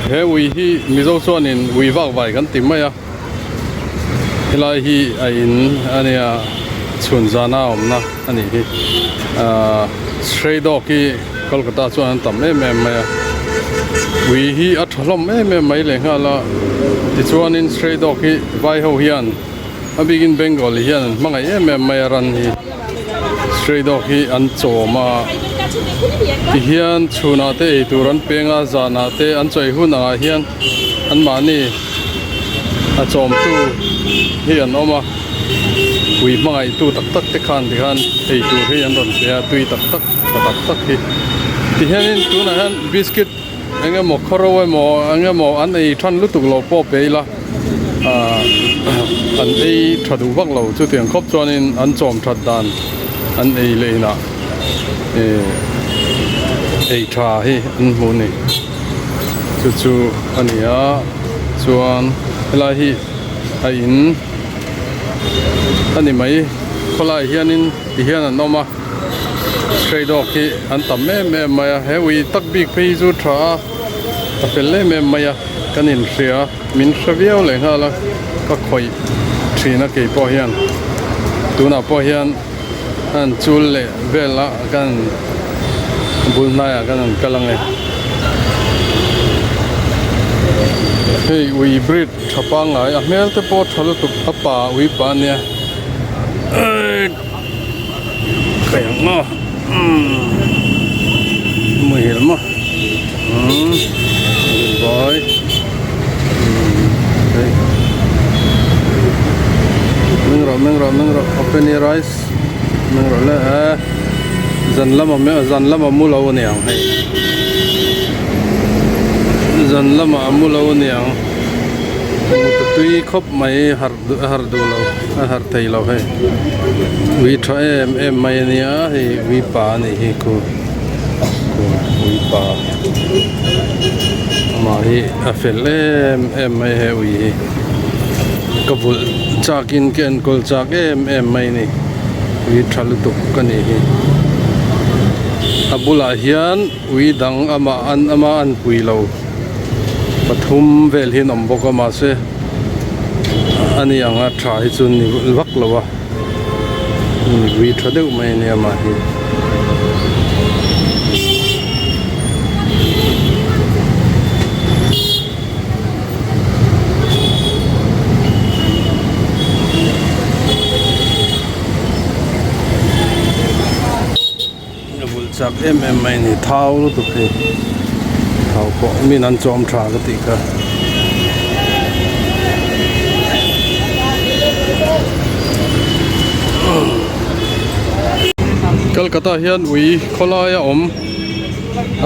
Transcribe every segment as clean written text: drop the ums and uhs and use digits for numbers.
He ui hi Mizo chuanin ui vak vai kan ti mai a, helai hi a in a nia chhun zana awmna a nih hi. Ahh stray dog hi Kolkata chuan an tam em em mai a, ui hi a tha hlawm em em mai lehnghal a, tichuanin stray dog hi vai ho hian a bikin Bengali hian an hmangaih em em mai a ran hi stray dog hi an chawm a tihian chhunah te eitur an peng a zanah te an chawi hun angah hian anmahni a chawmtu hi an awm a ui hmangaih tu tak tak te khan tikhan eitur hi an rawn pe a tui tak tak tha tak tak hi tihianin tunah hian biscuit eng emaw khawro emaw eng emaw an ei than lutuk lo pawh pe ila ah an ei tha duh vak lo chutiang khawp chuanin an chawm that dan an ei leh inah eh ei tha hi an hmu a ni chu chu a ni a chuan helai hi a in a ni mai khawlaiah hianin tihian an awm a. Stray dog hi an tam em em mai a he ui tak bik phei hi chu tha a a fel em em mai a kan inhria min hre viau leh nghal a ka khawih thin a kei pawh hian tunah pawh hian a han chul leh vel a kan bul hnaiah kan han kal ang e hei ui breed tha pangngai a hmel te pawh tha lutuk a pa ui pa ania. Kaya nga muhil maw good boy hei meng rawh meng rawh meng rawh open your eyes meng rawh le eh zan lama zan lama mu lo aniang hei zan lama mu lo aniang mut a tui khawp mai harh a harh duh lo a harh thei lo hei ui tha em em mai a nia hei ui pa a nih hi khu khu ui pa amah hi a fel em em mai he ui hi ka vulh chak in ka enkawl chak em em mai a ni ui tha lutuk a nih hi a bulah hian ui dang amah an ama an pui lo. Pathum vel hi an awm bawk a mahse a ni ang a tha hi chu ni vak lo a ui tha deuh mai a nia mah hi. A vulh chak em em mai a ni thau lutuk hi thau pawh min an chawm tha ka tih kha. Kolkata hian ui khawlai a awm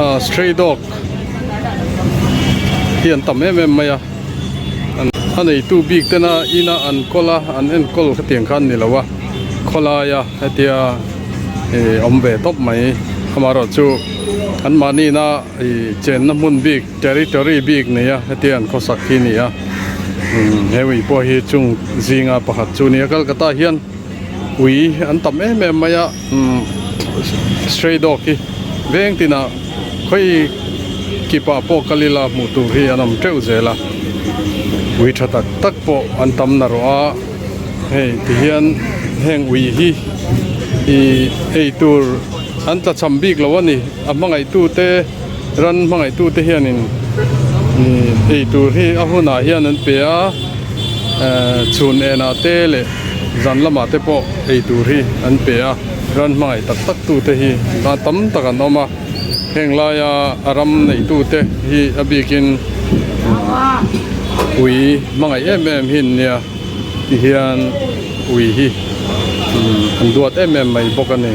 ah stray dog hi an tam em em mai a a neitu bik tena ina an kawl a an enkawl khatiang khan ni lo a khawlai a hetia. Ih awm ve tawp mai amaherawh chu an mahni na ih chenna hmun bik territory bik nei a hetia an khawsak hi a ni a umm he ui pawh hi chung zinga pakhat chu a ni a Kolkata hian ui an tam em em mai a umm stray dog hi veng tinah khawi kipah pawh kal ila hmuh tur hi an awm teuh zel a ui tha tak tak pawh an tam na rawh a. Hei tihian heng ui hi ih ei tur an tla cham bik lo a ni a hmangaihtu te ran hmangaihtu te hianin ih ei tur hi a hunah hian an pe a ehh chhun enah te leh zan lamah te pawh ei tur hi an pe a ran hmangaih tak tak tu te hi a tam tak an awm a heng laia a ram neitu te hi a bikin ui hmangaih em em hi an nia. Ti hian ui hi an duat em em mai bawk a ni.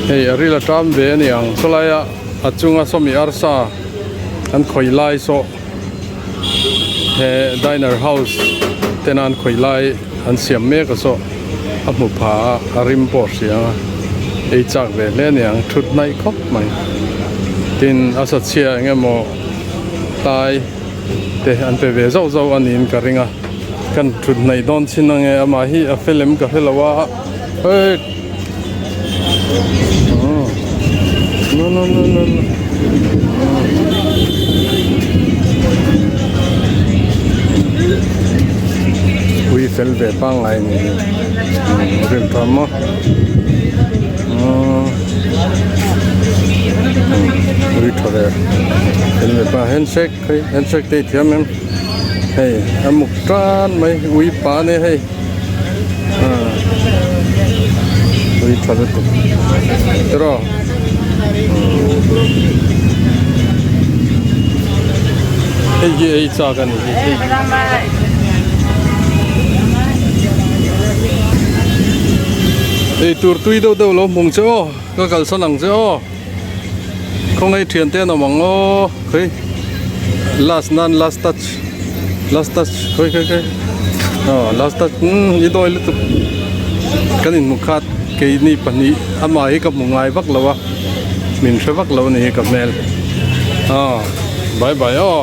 Hei a ril a ṭam ve a ni ang sawlaia a chunga sawmi arsa an khawi lai saw he diner house tena an khawi lai an siam mek a saw a hmu pha a a rim pawh a hria ang a ei chak ve hle a ni ang thut hnaih khawp mai. Tin a sachhia eng emaw tlai. te an pe ve zauh zauh a niin ka ring a kan thut hnaih dawn chin ange amah hi a fel em ka hre lo a hei no no no no no. fel ve pangngai a ni hi rim tha maw umm ui tha ve fel ve pa handshake hei handshake te i thiam em hei a muk tan mai ui pa ania hei ui tha lutuk tiraw hei hi ei chak a ni hi hei ei tur tui deuh deuh lo hmung che aw ka kalsan ang che aw khawngaih thian te an awm ang aw khawi last nan last touch last touch khawi khawi khawi aw last touch umm i dawi lutuk kan inhmu khat keini pahnih amah hi ka hmu ngai vak lo a min hre vak lo a ni hi ka hmel aw bye bye aw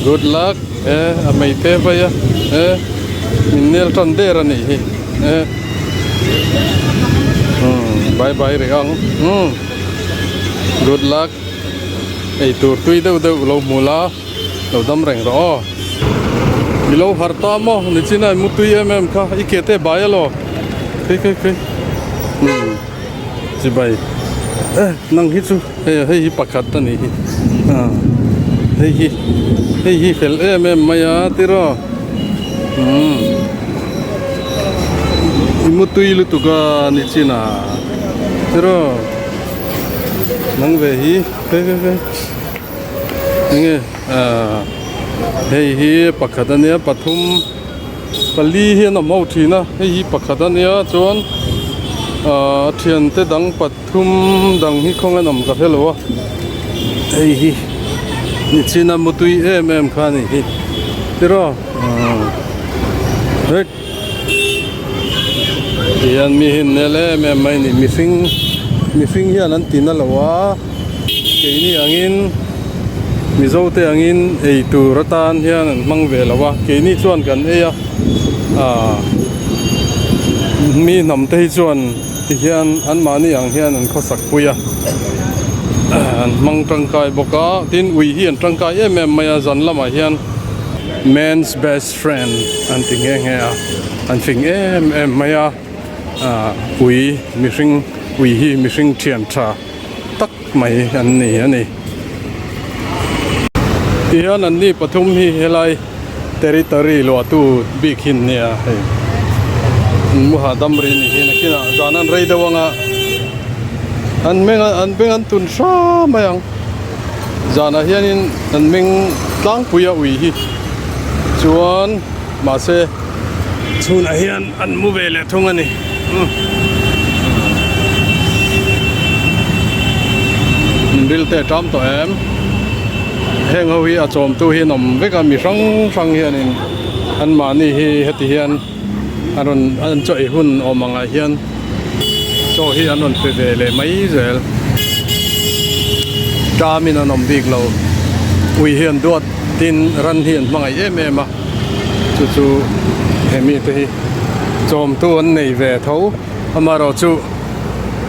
good luck e a mei te vai a e min nel tan der a nih hi e umm bye bye rih ang umm good luck eitur tui deuh deuh lo hmu la lo dam reng rawh aw i lo harh ta maw nichina i mutui em em kha i ke te bai elaw kei kei kei umm chibai e nang hi chu hei hei hi pakhat a nih hi ah hei hi hei hi fel em em mai a tiraw umm i mutui lutuk a nichina tiraw nang ve hi kei kei kei. Enge ah hei hi pakhat ania pathum pali hian a awm ho thin a hei hi pakhat ania chuan ah a thiante dang pathum dang hi khawnge an awm ka hre lo a hei hi nichina mutui em em kha a ni hi tiraw ah vek tihian mi hi an nel em em mai a ni mihring mihring hian an ti na lo a. Keini angin Mizo te angin ei tur atan hian an hmang ve lo a, keini chuan kan ei a, aah mi hnam te hi chuan ti hian anmahni ang hian an khawsak pui a, an hmang tangkai bawk a, tin ui hi an tangkai em em mai a, zan lamah hian man's best friend an ti nghe nghe a, an fing em em mai a, aah ui mihring ui hi mihring thian tha. tak mai an ni a ni. Tihian an ni pathum hi helai territory luahtu bik hi an nia hei an mu hahdam rih a ni hi nakinah zan an rei deuh anga an meng an beng an tun hram mai ang zanah hianin an meng tlangpui a ui hi chuan mahse chhunah hian an mu ve leh thung a ni. Ril te a ṭam tawh em? Heng ho hi a chawmtu hi an awm vek a, mi hrang hrang hianin anmahni hi heti hian an rawn an chaw ei hun awm angah hian chaw hi an rawn pe ve leh mai zel. Ṭamin an awm bik lo, ui hi an duat tin ran hi an hmangaih em em a, chu chu he mite hi. Chawmtu an nei ve tho, amaherawhchu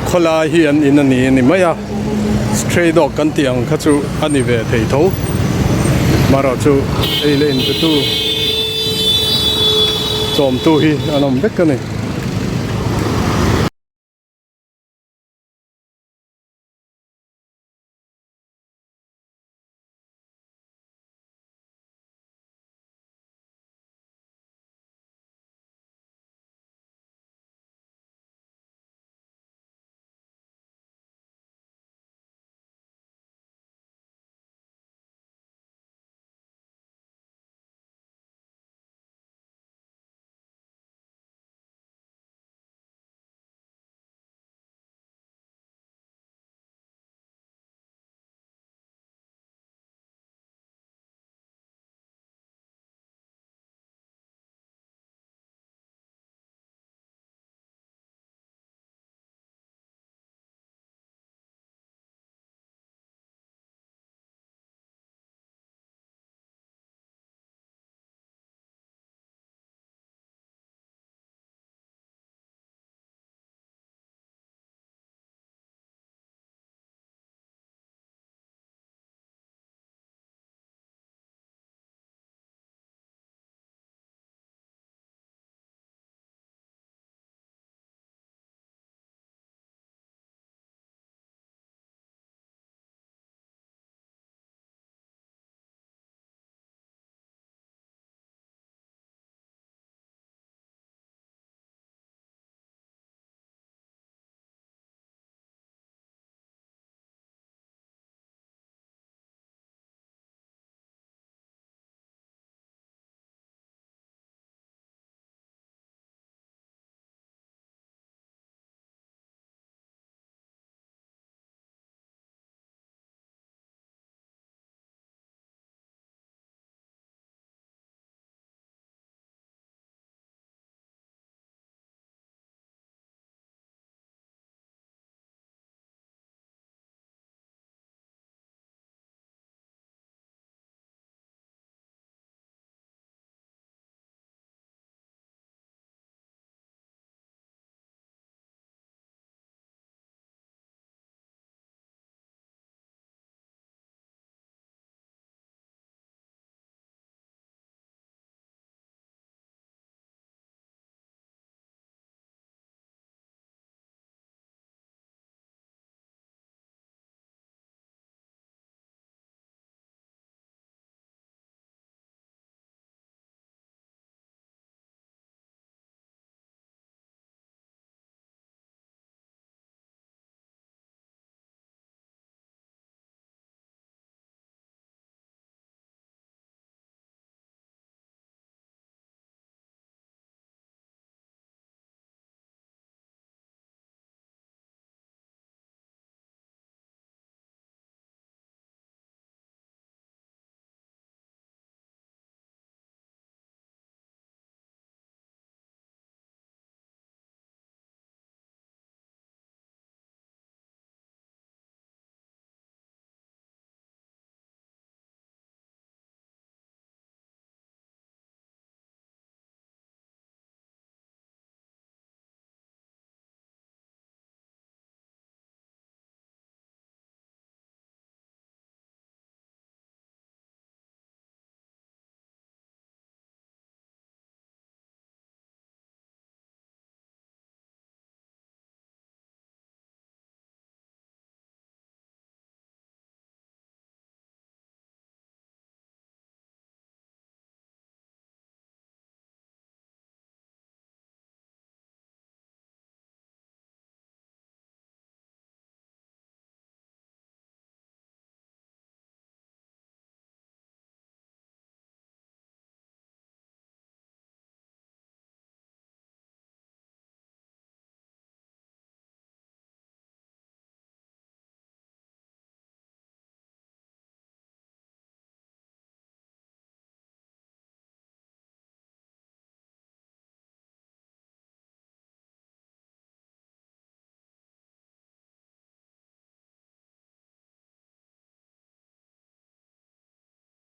khawlai hi an in a ni a ni mai a, stray dog kan tih ang kha chu a ni ve thei tho, amaherawhchu ei leh inpetu chawmtu hi an awm vek a ni.